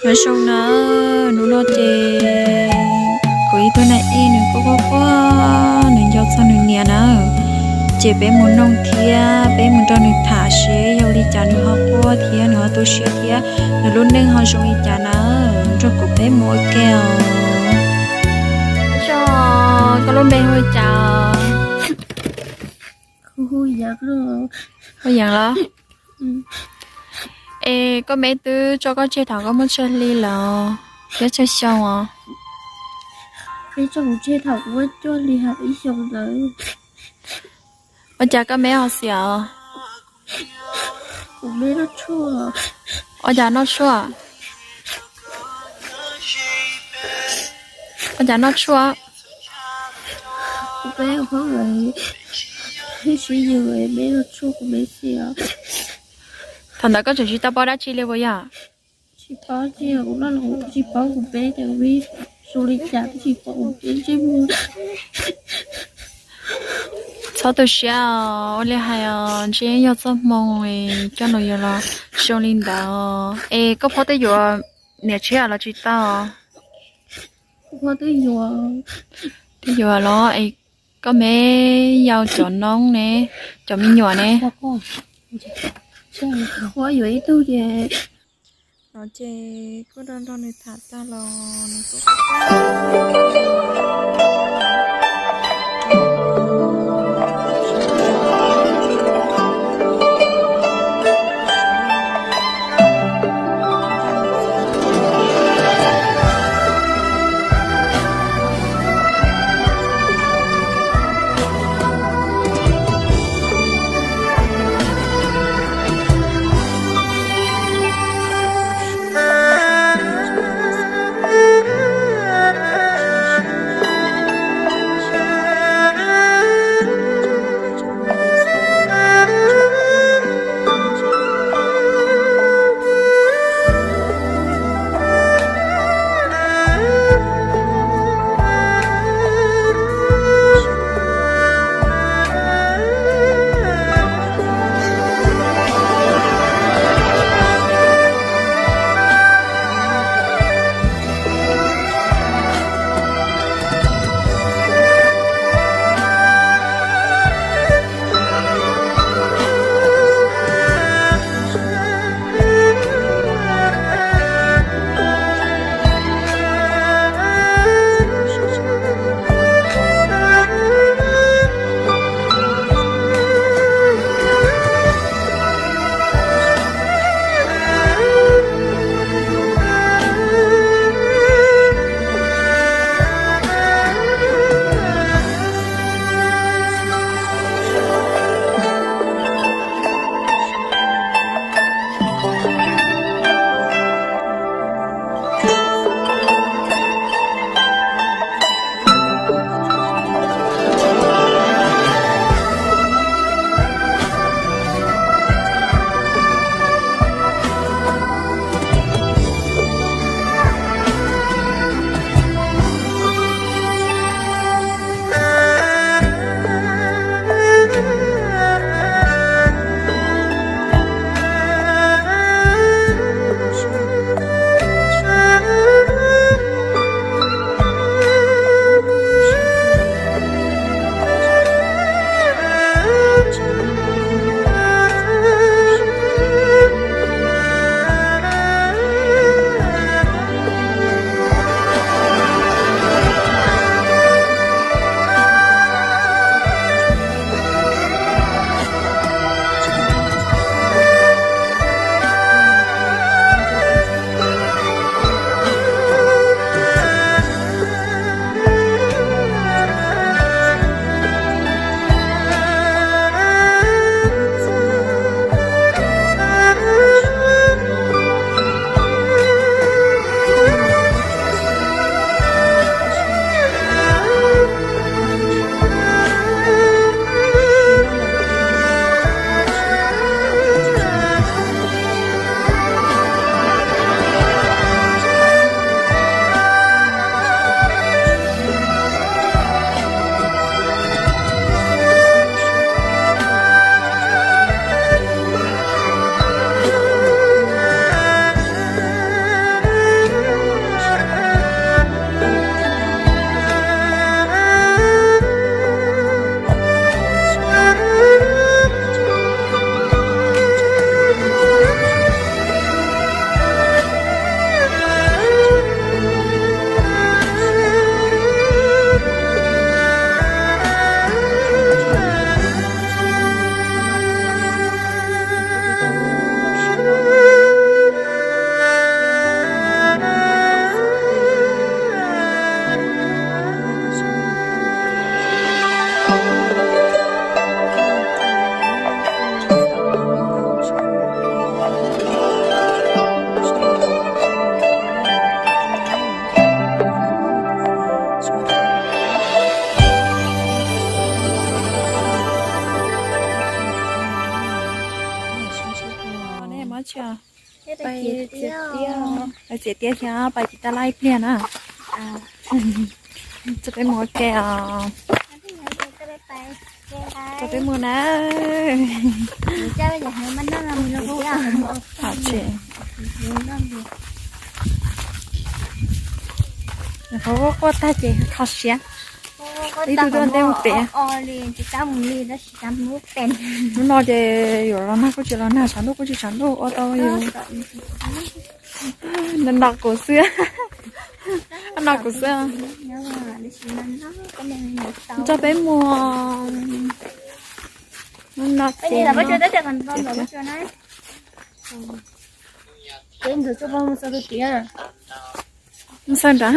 Nyob zoo na, hnub no ces kuv ib tug nais ej nws quaj quaj quaj, nws nco txog nws niam na. Ces peb mus noog thiab peb mus nrog nws tham seb yog li cas nws ho quaj thiab nws ho tu siab thiab nws lub neej ho zoo li cas na. Nrog kuv peb mus ua ke os. Nyob zoo, koj lub npe hu li cas? Hu Yeev los? Es koj meb twb tso koj tseg thaum koj muaj tsawg hli lawm thiab tsawg xyoo os? Peb tso kuv tseg thaum kuv muaj cuaj hli hab ib xyoos ntawd. Ua cas koj meb ho xiam os? Kuv meb noj tshuaj. Ua cas noj tshuaj? Ua cas noj tshuaj? Kuv peb ua hauj lwm, sib yws, meb noj tshuaj kuv meb xiam. Thaum ntawd koj tseem tsis tau paub dab tsi li puas yog? Tsis paub, tsis yog kuv loj los kuv tsis paub kuv peb ces kuv peb zoo li cas twb tsis pom kuv peb ntsej muag. Txhob tu siab os, ua li hais os, ntshe yog txoj hmoo coj nws yuav los zoo li ntawd. Es koj phob twb yuav niam tshiab los tsis tau? Phob twb yuav. Twb yuav los es koj meb yau cov noob ne, cov me nyuam ne? Phob yuav ib tug ces. No ces kuj nrog nrog nws tham tag los nws kuj Lawv txiav tiab thiab, pais tsis tau laj ib pliag na. Tso peb mus ua ke os. Tso peb mus na. Quaj quaj tag ces kho siab. Ib tug tuaj ntej mus pem. Hnub no ces yuav los nag kuj tsis los nag, tshav ntuj kuj tsis tshav ntuj, ua tau yus no no kuv xwb. No kuv xwb. Tso peb mus. Hnub no ces mus xaws nrad.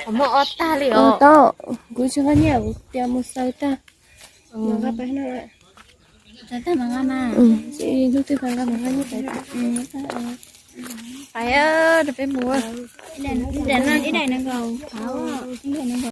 Qhov muaj ob tag li os. Tau, kuv tsis nqa nyiaj, kuv tias mus xaws tag. Hnub twg nqa mas nqa nyiaj pais. Pais, peb mus. Ib daim nees nkaum, ib daim nees